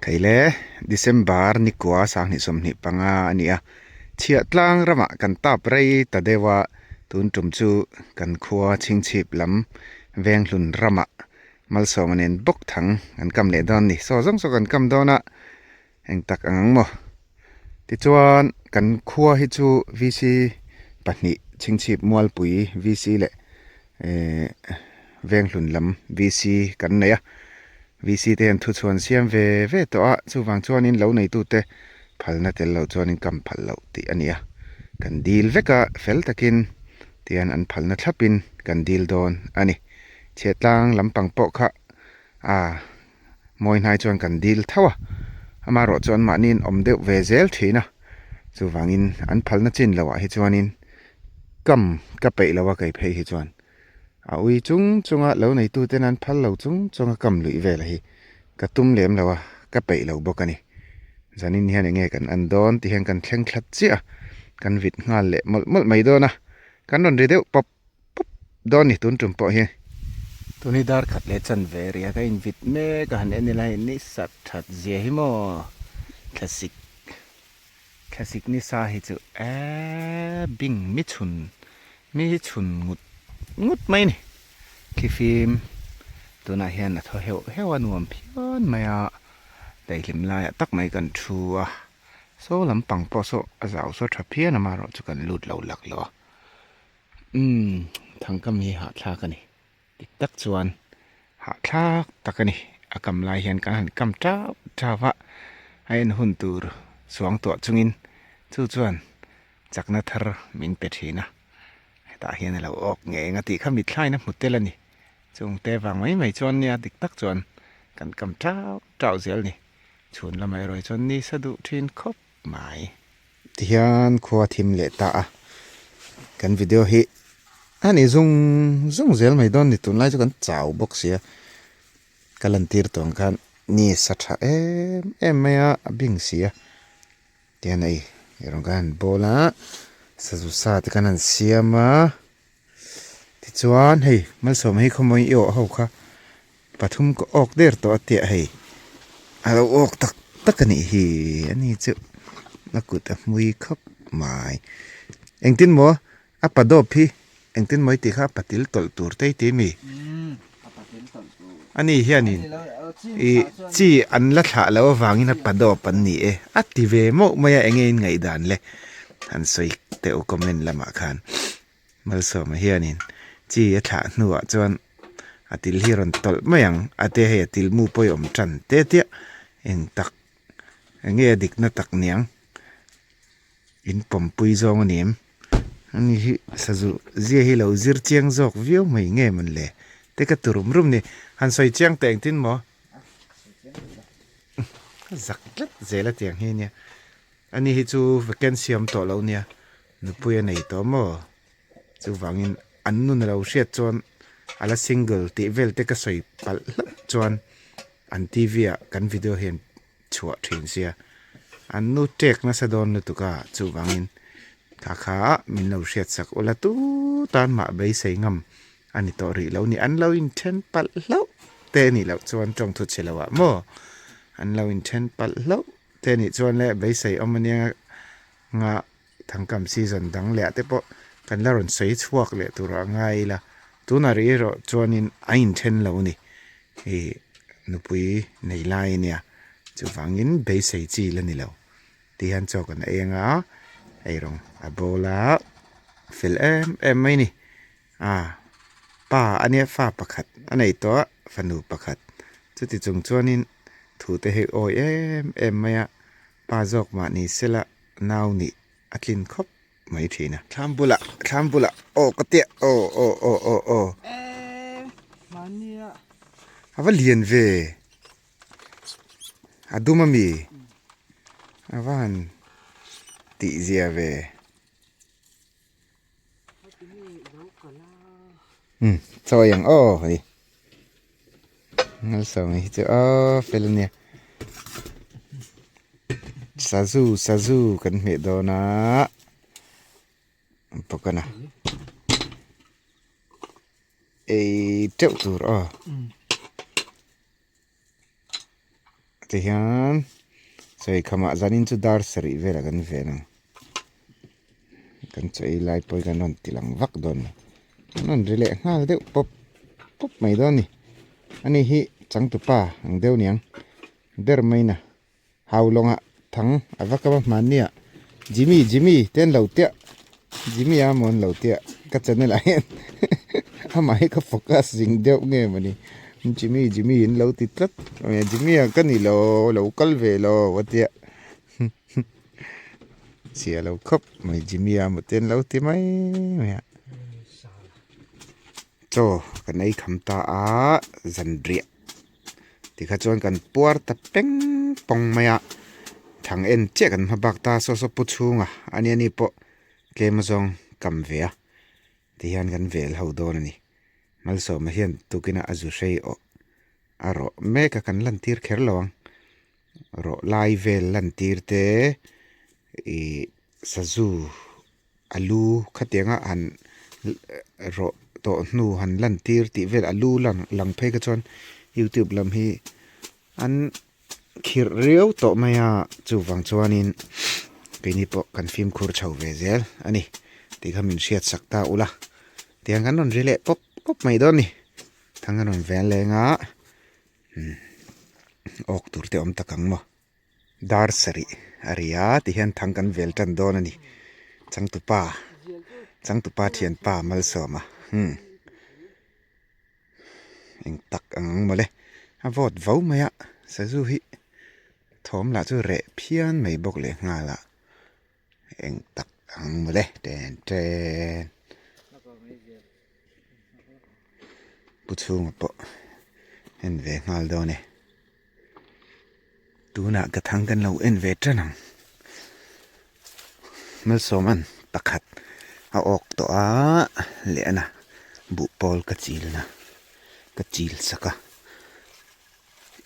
Thei le, December nikua sanghnih 25 a ni a, chhiahtlang ramah kan tap rei ta deuh a, tun tum chu kan khua chhingchhip lam venghlun ramah malsawma nen bawk thang kan kam leh dawn a ni. Saw zawng saw kan kam dawn a, eng tak ang ang maw? Tichuan kan khua hi chu VC pahnih chhingchhip mualpui VC leh ehh venghlun lam VC kan nei a VC te hian thuchhuan siam ve ve tawh a chuvang chuanin lo neitute phalna tel loh chuanin kam phal loh tih a ni a kan dil vek a fel takin tihian an phalna thlapin kan dil dawn a ni chhiahtlang lampang pawh kha a mawi hnai chuan kan dil tho a, amaherawh chuan mahniin awm deuh ve zel thin a, chuvangin an phalna chin loh ah hi chuanin kam ka peih lo a kei phei hi chuan a ui chung chunga lo neitu ten an phal lo chung chunga kam luih vel hi ka tum lem lo a, ka peih lo bawk a ni. Zanin hian enge kan en dawn ti hian kan thleng thlat chiah a, kan vit nghal leh mawlh mawlh mai dawn a, kan rawn ri deuh pawp. Pawp dawn ni tun tum pawh hi. Tuni dar khat leh chan ve ria ka invit mek a han en ila hei ni sat that zia hi maw thlasik thlasik ni sa hi chu eee bing mi chhun mi hi chhun ngut ngut mai a ni thlifim tunah hian a thaw heuh heuh a nuam phian mai a daihlim laiah tak mai kan thu a saw lampang pawh saw a zau saw tha phian a marawh chu kan lut lo lak lo a. Umm thangkam hi hahthlak a ni dik tak chuan hahthlak tak a ni a kam lai hian kan han kam tau tau a a en hun tur suang tuah chungin chu chuan chakna thar min pe thin a hetah hian a lo awk ngei ang a tih kha mitthlain a hmu tel a ni chungte vang mai mai chuan nia dik tak chuan kan kam tau tau zel a ni chhun lamah erawh hi chuan nisa duh thin khawp mai. Tihian khua thim leh ta a, kan video hi a ni zung zung zel mai dawn ni tunlai chu kan chau bawk sia, ka lantir tawh ang khan ni sa tha em em mai a, a bing si a, tihian hei erawng khan han bawl a, sazu sa te khan han siam a, tichuan hei malsawm hi khawmawi i awh ho kha pathum ka awk der tawh a tiah hei a lo awk tak tak a nih hi a ni chu a kut a hmui khawp mai engtin maw a pa dawp hi engtin maw i tih kha a patil tawlh tur te i ti mi a ni hianin ih chi an la thlah loh avangin a pa dawp an ni e a ti ve mauh mai a enge in ngaihdan le han sawi teh u comment lamah khan. Malsawma hianin chi a thlah hnuah chuan a til hi a rawn tawlh mai ang a te hei a til mu pawh hi a awm tan te tia eng tak eng nge a dikna tak niang in pawmpui zawng a ni em ani hi sazu zia hi lo zir chiang zawk viau mai nge mawn le te ka ti rum rum ni han sawi chiang teh engtin maw ka zak tlat zel a tiang hi ania ani hi chu vacancy a awm tawh lo nia. Nupui a nei tawh maw? Chuvangin an nun a lo hriat chuan a la single tih vel te ka sawi palh hlauh chuan an T V ah kan video hian chhuah thin sia an nu tek nasa dawn lutuk a chuvangin kha kha min lo hriat sak ula tu tan mah beisei ngam a ni tawh rih lo ni an lo inthen palh hlauh te a nih loh chuan tawngthu chhe lo ah maw an lo inthen palh hlauh te a nih chuan le beisei awm ania nga thangkam season dang leh ah te pawh kan la rawn sawi chhuak leh tur ah ngai ila tunah rih erawh chuanin a inthen lo a ni ih nupui nei lai a nia chuvangin beisei chi la ni lo ti hian chaw kan ei anga eirawng a bawl a fel em em mai a ni a pa a nia fa pakhat a nei tawh a fanu pakhat chuti chung chuanin thu te hi awi em em mai a. Pa zawk mah ni sela nau nih a tlin khawp mai thin a. Thlam bulah thlam bulah aw ka tia aw aw aw aw aw. A va lian ve a dum a mi a va han tih zia ve. Umm chawi ang aw hei Malsawma hi chu aw fel ania sazu sazu kan hmeh dawn a bawk a na ei teuh tur aw. Tihian chaw khamah zanin chu dar sarih velah kan ven ang. Kan chaw ei lai pawh hi kan rawn ti lang vak dawn a ni. Kan rawn ri leh nghal deuh pawp pawp mai dawn a ni. Ani hi changtupa ang deuh niang ber maina Hau lawngah thang a va kap a hmannia Jimmy Jimmy te an lo tiah Jimmy a maw an lo tiah ka channel ah hian amah hi ka focus zing deuh nge mawni Jimmy Jimmy an lo ti tlat Jimmy a ka ni lo lo kal ve lo a tia chhia lo khawp mai Jimmy a maw te an lo ti mai mai a chaw kan ei kham ta a zanriah. Tikha chuan kan puar ta peng pawng mai a, thang en chiah kan hma bak ta saw saw pu chhunga a nia ni pawh tlem azawng kam ve a tihian kan vel ho dawn a ni. Malsawma hian tukin a zu hrei awh a rawh mek a kan lantir kher lo ang, rawh lai vel lantir te ih sazu a lu khatianga han rawh tawh hnu han lan tir tih vel a lu lang lang phei kha chuan youtube lam hi an khirh riau tawh mai a chuvang chuanin keini pawh kan fimkhur chho ve zel a ni tih kha min hriat sak ta ula tiang kan rawn ri leh pawp pawp mai dawn a ni thang an rawn vel leng a awk tur te awm tak ang maw. Dar sarih a ri a tihian thang kan vel tan dawn a ni changtupa changtupa thianpa malsawma umm eng tak ang ang mawle a vawt vo mai a sazu hi thawm lah chu reh phian mai bawk leh nghal a eng tak ang mawle ten ten pu chhunga pawh en ve nghal dawn e. Tunah ka thang kan lo en ve tan ang. Malsawman pakhat a awk tawh a lehna buh pawl ka chil na ka chil sak a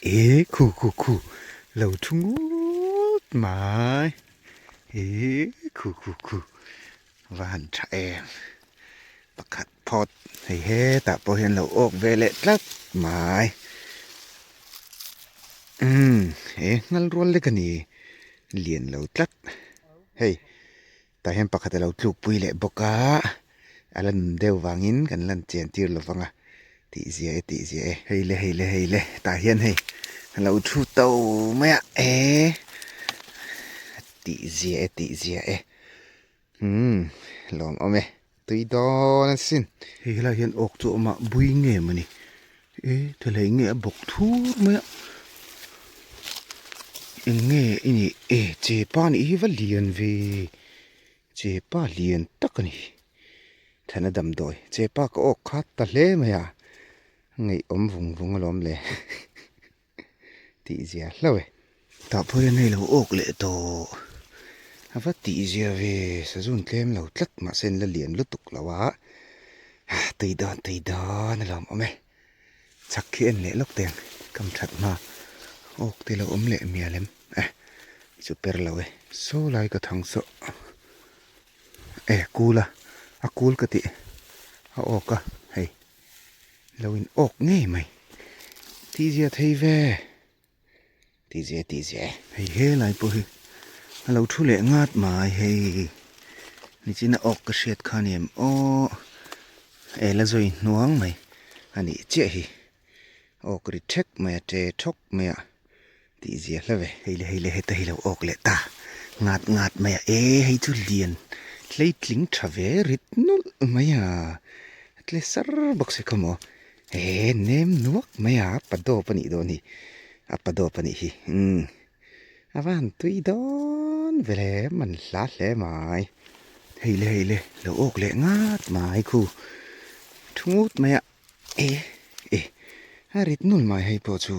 eh khu khu khu lo thu ngut mai eh khu khu khu va han tha em pakhat phawt hei hetah pawh hian lo awk ve leh tlat mai umm he nghal rual lek a ni lian lo tlat hei tah hian pakhat a lo tluk pui leh bawk a a la nun deuh vangin kan lan chian tir lo vang a tih zia e tih zia e hei le hei le hei le tah hian hei a lo thu to mai a e tih zia e tih zia e. Umm lawm awm e tui dawn asin. Hei helai hian awk chu a awm a bui nge mawni e thawhlei nge a bawk thur mai a eng nge i nih e chepa nih hi va lian ve chepa lian tak a ni thana damdawi chepa ka awk kha ta hle mai a ngaihawm vung vung alawm le. Tih zia hlauh e. Tah pawh hian hei lo awk leh tawh. A va tih zia ve sazun tlem lo tlat mahse an la lian lutuk lo a. Tui dawn tui dawn a lawm awm e. Chhak khi en leh lawk teng kam that hma awk te lo awm leh mial em e chu per lo e. Saw lai ka thang saw e kul a a kul ka tih a awk a hei. Lo in awk ngei mai. Tihzia thei ve. Tihzia tihzia e. Hei he lai pawh hi a lo thu leh ngat mai hei. Nichina awk ka hriat kha ni em aw. E la zawi hnuang mai a nih chiah hi. Awk ri thek mai a che thawk mai a. Tihzia hla ve. Hei le hei le heta hi lo awk leh ta ngat ngat mai a e hei chu lian hleitling tha ve rit nulh mai a a tle sar bawk si kha maw e nem nuak mai a pa dawp a nih dawn hi a pa dawp a nih hi umm a van tui dawn ve le man hla hle mai hei le hei le lo awk leh ngat mai khu thu ngut mai a e e a rit nulh mai hei pawh chu.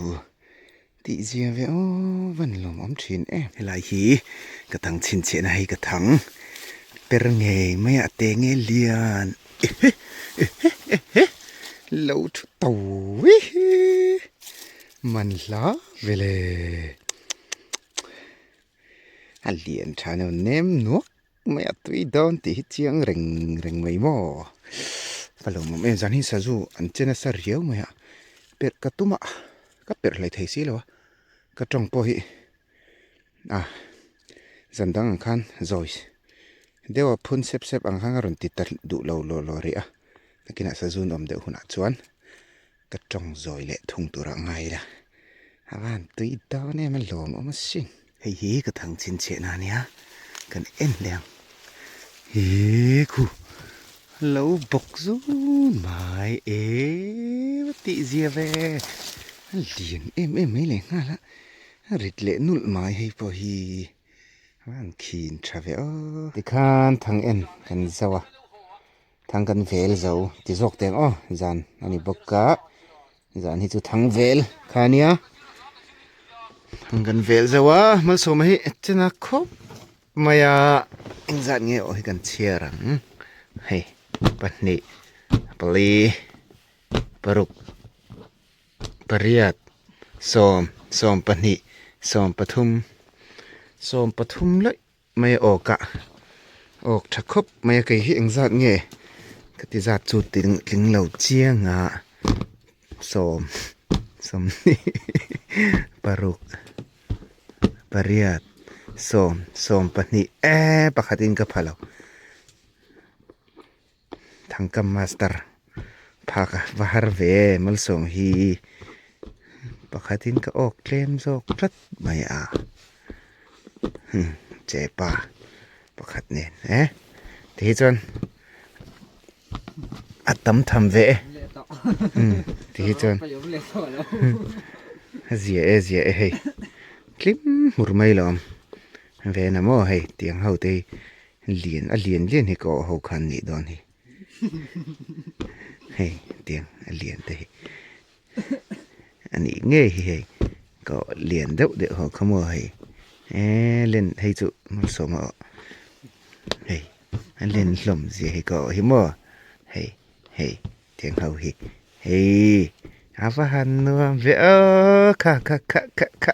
Tih zia ve aw van lawm awm thin em. Helai hi ka thang chhinchhiahna hei ka thang per ngei mai a te nge lian ehe ehe ehe lo thu to hi man hla vele a lian tha neu nem nuak mai a tui dawn tih hi chiang reng reng mai maw ka lo mawm em zan hi sazu an che nasa riau mai a perh ka tum a ka perh hlei thei si lo a. Ka tawng pawh hi a zan dang ang khan zawi deuh a phun sep sep ang khan a rawn ti ta duh lo law law rih a. Nakinah sazun awm deuh hunah chuan ka tawng zawi leh thung tur a ngai la. A van tui dawn em a lawm awm asin. Hei hi ka thang chhinchhiah na ania kan en leh ang. He khu lo bawk zun mai e va tih zia ve a lian em em mai leh nghal a a rit leh nulh mai hei pawh hi a han khin tha ve aw. Tikhan thang en kan zo a thang kan vel zo ti zawk teng aw zan a ni bawk a. Zan hi chu thang vel kha ania thang kan vel zo a malsawma hi chena khawp mai a engzat nge awh hi kan chhiar ang hei pahnih pali paruk pariat sawm sawm pahnih sawm pathum sawm pathum laih mai a awk a awk tha khawp mai a kei hi engzat nge ka ti zat chu tling lo chiang a sawm sawmhnih paruk pariat sawm sawm pahnih eee pakhatin ka pha lo thangkam master phak a va har ve malsawm hi pakhatin ka awk tlem zawk tlat mai a chepa pakhat nen eh ti hi chuan a tam tham ve e ti hi chuan a zia e zia e hei tlim hmur mai lo awm ve na maw hei tiang ho te hi lian a lian lian hi ka awh ho khan nih dawn hi hei tiang a lian te hi a nih ngei hi hei ka awh lian deuh deuh ho kha maw hei eee len hei chu malsawma awh hei a len hlawm zia hi ka awh hi maw hei hei tiang ho hi hei a va han nuam ve aw kha kha kha kha kha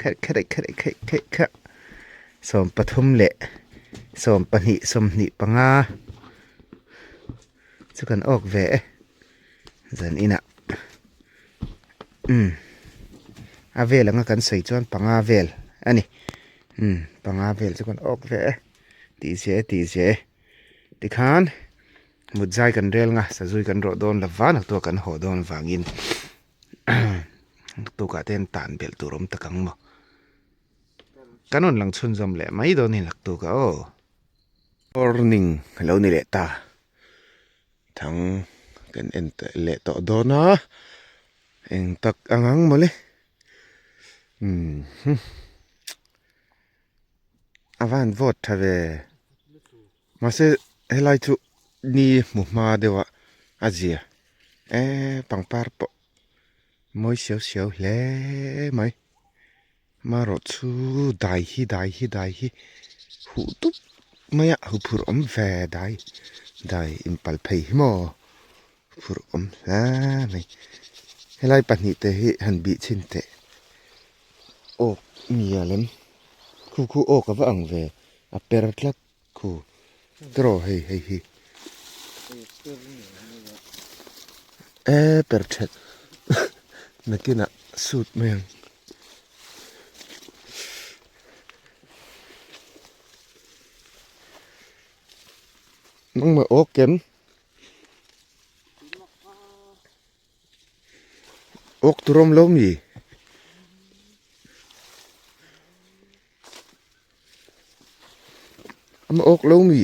kha kha kha kha kha kha sawm pathum leh sawm pahnih sawmhnih panga chu kan awk ve e zan inah umm a vel anga kan sawi chuan panga vel a ni umm panga vel chu kan awk ve e tih zia e tih zia e tikhan mut zai kan rel nga sazui kan rawh dawn lova naktuah kan haw dawn vangin naktukah te hian tan belh tur awm tak ang maw kan rawn lang chhunzawm leh mai dawn a ni naktukah aw. Morning a lo ni leh ta thang kan en leh tawh dawn a eng tak ang ang mawle umm a van vawt tha ve mahse helai chu ni hmu hma deuh a a zia eee pangpar pawh mawi siau siau hle mai. Marawh chu dai hi dai hi dai hi huh dup mai a huphurh awm ve dai dai inpal phei hi maw huphurh awm hle mai helai pahnih te hi han bih chhin teh awk nia lem khu khu awk a va ang ve a per tlat khu tiraw hei hei hi e per that nakinah suit mai ang. Nangmah awk kem awk tur awm lo mi Ama awk lo mi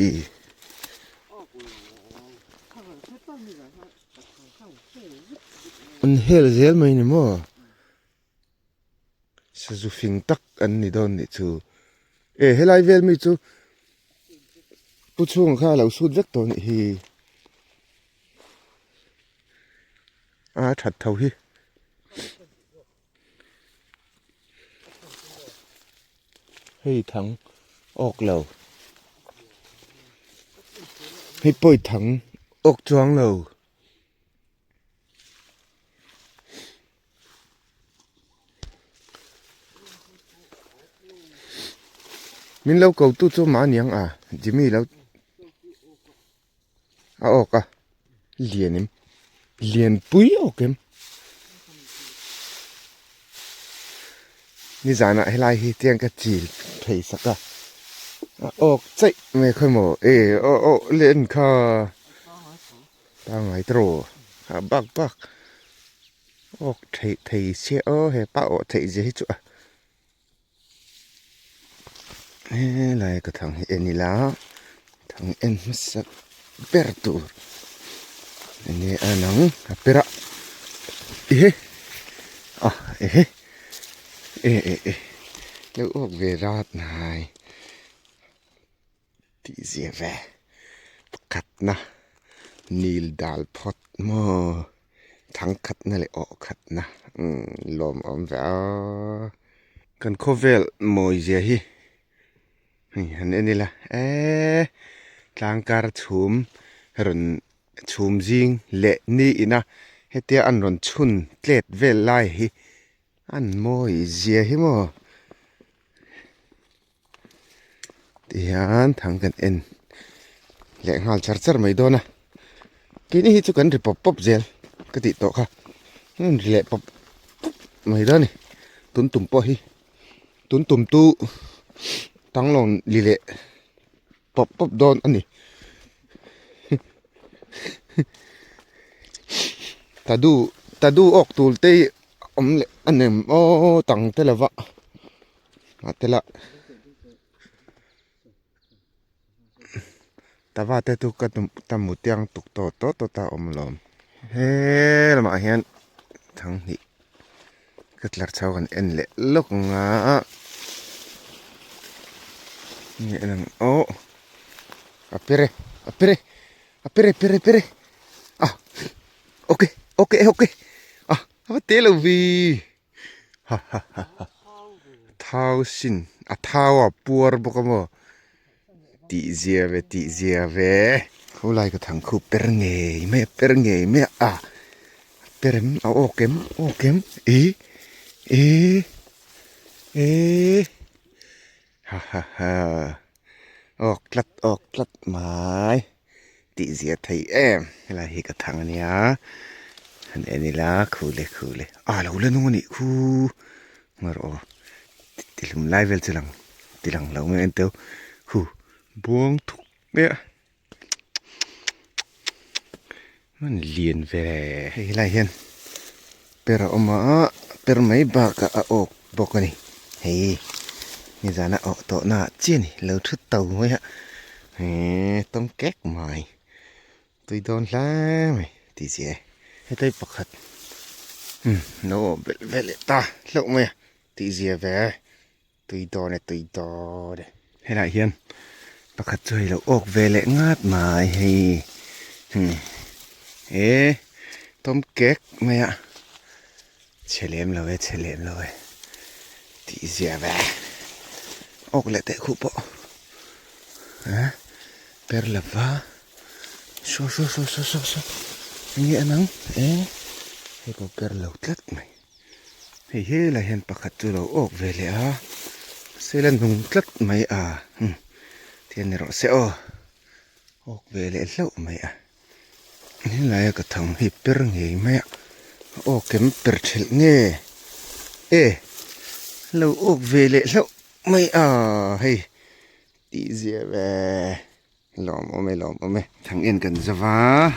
an hel zel mai ni maw sazu fing tak an ni dawn nih chu e helai vel mi chu pu chhunga kha a lo sut vek tawh nih hi a that tho hi. Hei thang awk lo hei pawi thang awk chuang lo. Min lo ko tu chu mahni ang a Jimmy lo a awk a lian em lian pui awk em. Nizanah helai hi tiang ka chil phei sak a, a awk chaih mai khawi maw e aw aw len kha pangngai tawh rawh a bak bak awk theih thei sia aw hepa awh theih zia hi chu a helai ka thang hi en ila thang en hmasa ber tur enge a nang a per a ehe a ehe e e e lo awk ve rat nai tih zia ve pakhatna nil dal phawt maw thangkhatna leh awhkhatna umm lawmawm ve a kan khawvel mawi zia hi hei han en ila eee tlangkar chhum rawn chhum zing leh ni ina hetia an rawn chhun tlet vel lai hi an mawi zia hi maw. Tihian thang kan en leh nghal char char mai dawn a keini hi chu kan ri pawp pawp zel ka tih tawh kha an ri leh pawp pawp mai dawn a ni tun tum pawh hi tun tum chu tanglawn li leh pawp pawp dawn a ni tadu tadu awk tur te hi awm leh a nem aw tang te lova. A tel a tava te chu ka ta mu tiang tuk tawh tawh tawh ta a awm alawm he lamah hian thanghnih ka tlar chho kan en leh lawk ang a nge en ang aw a per e a per e a per e per e per e a ok ok ok a a va te lo vi. Ha ha ha ha thau sin a thau a puar bawk a maw tih zia ve tih zia ve khaw lai ka thang khup per ngei mai a per ngei mai a a per em a awk em awk em ih ih ih ha ha ha awk tlat awk tlat mai. Tih zia thei em helai hi ka thang ania han en ila khu le khu le a lo la nung anih khu ngaih rawh aw ti hlum lai vel chu lang ti lang lo mai en teu khu buang thuk mai a an lian ve hei helai hian per a awm a per mai bakah a awk bawk a ni hei nizana awh tawh na ah chiah a ni lo thu to mai a eee tawng kek mai tui dawn hle mai tih chiah e hetlai pakhat umm lo awh belh velh leh ta hlauh mai a tih zia ve. Tui dawn e tui dawn e. Helaiah hian pakhat chu hei lo awk ve leh ngat mai hei hmm e tawm kek mai a chhe lem lo e chhe lem lo e tih zia ve awk leh teh khuh pawh a per lova saw saw saw saw saw saw enge an ang e hei pawh per lo tlat mai. Hei helai hian pakhat chu lo awk ve leh a sela nung tlat mai a umm tihian ni rawh se aw awk ve leh hlauh mai a helai a ka thang hi per ngei mai a awk em per thelh nge e lo awk ve leh hlauh mai a hei tih zia ve. Lawm awm e lawm awm e. Thang en kan zau va,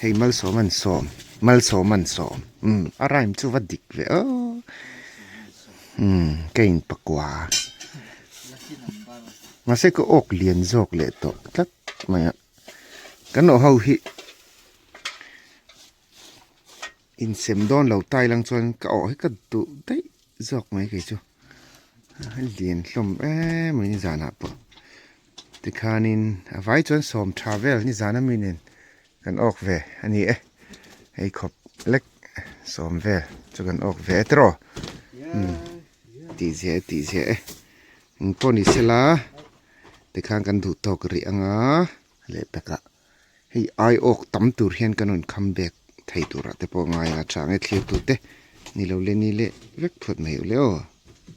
hei malsawm an sawm, malsawm an sawm umm a rhyme chu va dik ve aw umm ka in pakua mahse ka awk lian zawk leh tawh tlat mai a kan awh ho hi insem dawn lo tai lang chuan ka awh hi ka duh daih zawk mai kei chu a lian hlawm em mai nizanah pawh tikhanin a vai chuan sawm tha vel nizan ami nen kan awk ve a ni e hei khawp lek sawm vel chu kan awk ve e tiraw umm tih ziah e tih ziah e engpawh ni sela tikhan kan duh tawk rih anga leh takah. Hei ai awk tam tur hian kan rawn come back thei turah te pawh ngai a chang e thlir tute ni lo le ni leh vek phawt mai u le aw.